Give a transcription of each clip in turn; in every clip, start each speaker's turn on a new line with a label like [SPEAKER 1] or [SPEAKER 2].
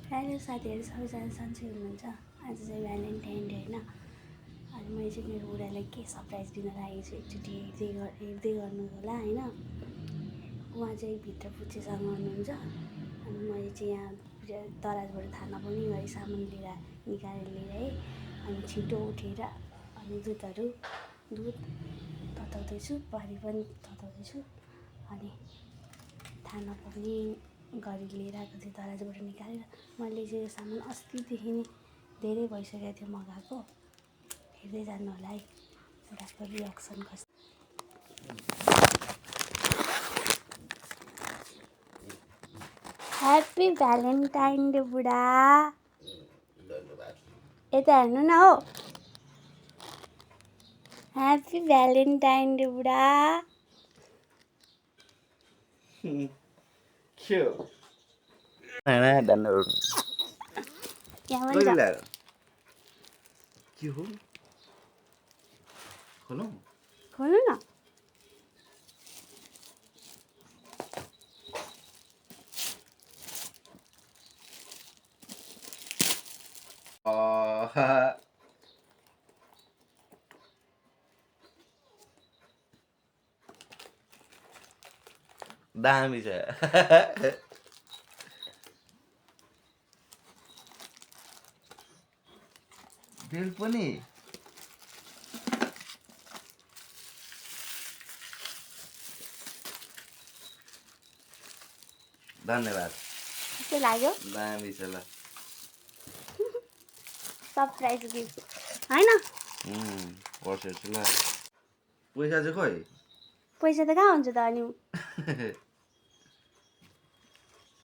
[SPEAKER 1] Hello साथीहरू, सबैजना सन्चै हुनुहुन्छ। आज चाहिँ भ्यालेन्टाइन डे होइन। अनि मैले चाहिँ मेरो बुढालाई के सरप्राइज दिन लागेको छु एकचोटि हेर्दै गर्नु होला होइन। उहाँ चाहिँ भित्र पुच्चेसँग हुनुहुन्छ अनि मैले चाहिँ यहाँ दराजबाट थाना पनि गरी सामान निकालेर ल्याएँ। अनि छिटो उठेर अनि दुध तताउँदैछु, पानी पनि तताउँदैछु। अनि थाना पनि गरी लिएर आएको थियो दराजबाट निकालेर। मैले चाहिँ यो सामान अस्तिदेखि नै धेरै भइसकेको थियो मगाएको। हेर्दै जानु होला है बुढाको रियाक्सन कस्तो। ह्याप्पी भ्यालेन्टाइन डे बुढा। यता हेर्नु न हो। ह्याप्पी भ्यालेन्टाइन डे बुढा। खोल्नु न।
[SPEAKER 2] दामी छ। बेल पनि धन्यवाद।
[SPEAKER 1] कस्तो लाग्यो?
[SPEAKER 2] दामी छ ल।
[SPEAKER 1] सरप्राइज गिफ्ट हैन?
[SPEAKER 2] पर्छ ल। पैसा चाहिँ खोइ?
[SPEAKER 1] पैसा त कहाँ हुन्छ त अनि?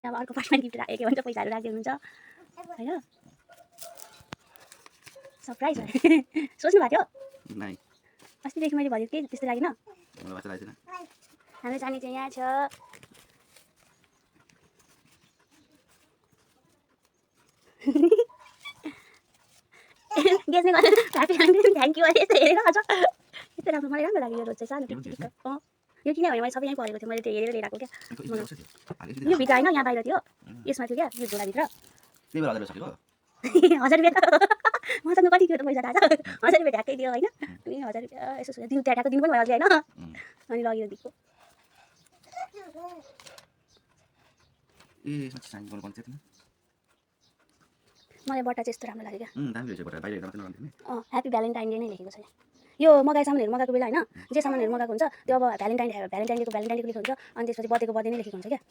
[SPEAKER 1] अब अर्को पार्टमा गिफ्ट राखेको के भन्छ, पैसाहरू राख्दै हुनुहुन्छ हैन? सरप्राइज सोच्नु भएको थियो?
[SPEAKER 2] नाइ।
[SPEAKER 1] अस्तिदेखि मैले भनेको के त्यस्तो लागेन?
[SPEAKER 2] मलाई बाचा लागेन।
[SPEAKER 1] हाम्रो जाने चाहिँ यहाँ छ। गेस्ने गर्नु ह्याप्पी भ्यालेन्टाइन थ्याङ्क यू अरे। यस्तो हेरेर अझ यस्तो राम्रो, मलाई राम्रो लाग्यो यो रोज चाहिँ सानो टिक। यो किनभने मैले सबै यहीँ परेको थियो, मैले त्यो हेरेर लिएर आएको क्या। यो भित्र होइन, यहाँ बाहिर थियो, यसमा थियो क्या यो झोलाभित्र। 1000 रुपियाँ त मसँग कति थियो त पैसा थाहा छ? 1000 रुपियाँ ढ्याक्कै दियो होइन। अनि 1000 रुपियाँ यसो दिन ट्याटाको दिन पनि भयो अघि होइन। अनि लगेर दिएको। मलाई बट्टा चाहिँ यस्तो राम्रो लाग्यो क्या। ह्याप्पी भ्यालेन्टाइन डे नै लेखेको छ यो। मगाए सामानहरू मगाएको बेला होइन, जे सामानहरू मगाएको हुन्छ त्यो अब भ्यालेन्टाइन डेको लेखेको हुन्छ। अनि त्यसपछि बर्थडेको बर्थडे नै लेखेको हुन्छ क्या।